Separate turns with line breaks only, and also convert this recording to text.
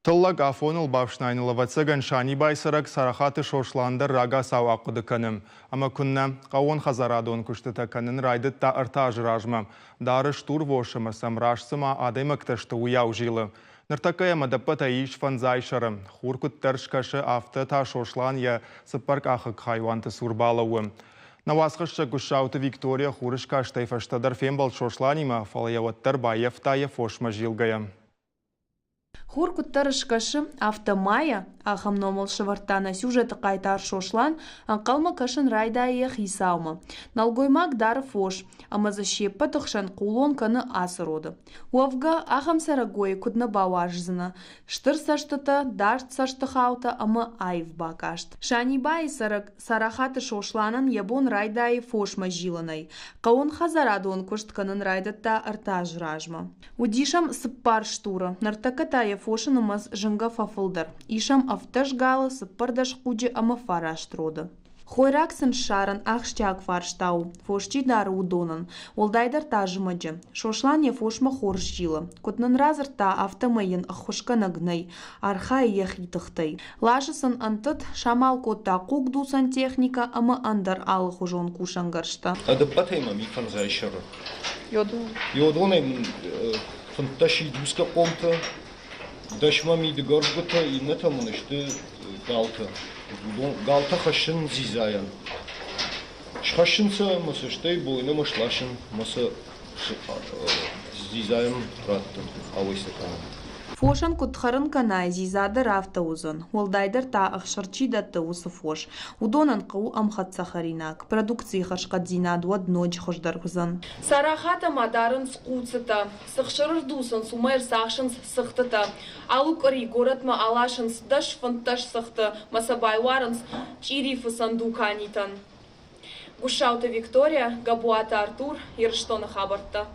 Тыллӕг афоныл бафснайыныл, ӕвӕццӕгӕн, Санибайы цӕрӕг Царахаты Сослан дӕр рагацау ахъуыды кӕны. Ӕмӕ куыннӕ, хъӕууонхӕдзарадон куыстытӕ кӕнын райдыдта ӕртӕ азы размӕ. Дары стурвос ӕмӕ сӕм раст цыма адӕймӕгтӕ сты, уыйау зилы. Ныртӕккӕ йӕм ӕдӕппӕтӕй ис фӕндзай сӕры. Хур куыддӕр скӕсы, афтӕ та Сослан йӕ цыппӕркъахыг хайуанты цур балӕууы. Нӕ уацхӕссӕг Гуыссауты Виктория хурыскастӕй фӕстӕдӕр фембӕлд Сосланимӕ, фӕлӕ йӕ уӕддӕр баййӕфта йӕ фосмӕ зилгӕйӕ.
Хур куыддӕр скӕсы, афтӕ Майя, ахӕм номыл сӕвӕрдта нӕ сюжеты хъайтар Сослан, ӕнхъӕлмӕ кӕсын райдайы йӕ хицаумӕ. Нӕлгоймаг дары фос, ӕмӕ дзы се ппӕты хсӕн хъулон кӕны ацы роды. Уӕвгӕ, ахӕм цӕрӕгойы куыд нӕ бауарздзынӕ? Стыр цӕстытӕ, дард цӕстыхаутӕ ӕмӕ аив бакаст. Санибайы цӕрӕг Царахаты Сосланӕн йӕ бон райдайы фосмӕ зилынӕй. Хъӕуынхӕдзарадон куыст кӕнын райдыдта ӕртӕ азы размӕ. Уыдис ӕм цыппар стуры, ныртӕккӕ та йӕ фосы нымӕц зынгӕ фӕфылдӕр. Ис ӕм 17 галы, 14 хъуджы ӕмӕ фараст роды. Хойраг сын ссарын ахсджиаг фарста у, фос чи дары, уыдонӕн, уӕлдайдӕр та зымӕджы. Сослан йӕ фосмӕ хорз зилы. Куыд нын радзырдта, афтӕмӕй йын ӕххуысгӕнӕг нӕй, архайы йӕхи тыхтӕй. Ласы сын ӕнтыд, самал кодта хъугдуцӕн техникӕ ӕмӕ ӕндӕр алыхуызон кусӕнгӕрзтӕ.
Ӕдӕппӕтӕй мӕм и фӕндзай сӕры. Йодонӕй мын 15 идускӕ хъомтӕ, дӕс мӕм и дыгӕрдгуытӕ, иннӕтӕ мын сты галтӕ. Уыдон галтӕ хӕссын дзидзайӕн. Схӕссын сӕ ӕмӕ сӕ стӕй бойнӕмӕ сласын ӕмӕ сӕ дзидзайӕн раттын, ауӕй сӕ кӕнын.
Фосӕн куыд хӕрын кӕнай, дзидза дӕр афтӕ уыдзӕн. Уӕлдайдӕр та ӕхсыр чи дӕтты, уыцы фос. Уыдонӕн хъӕуы ӕмхӕццӕ хӕринаг. Продукцийы хӕрзхъӕддзинад уӕд ноджы хуыздӕр уыдзӕн. Сарахатӕ ма дарынц хъуццытӕ. Цы хсыр ӕрдуцынц, уымӕй ӕрцахсынц цыхтытӕ. Алы къуыри горӕтмӕ аласынц 10-15 цыхты мӕ сӕ байуарынц чъирифыцӕн дуканитӕн. Гуссауты Виктория, Габуаты Артур, Ирыстоны хабӕрттӕ.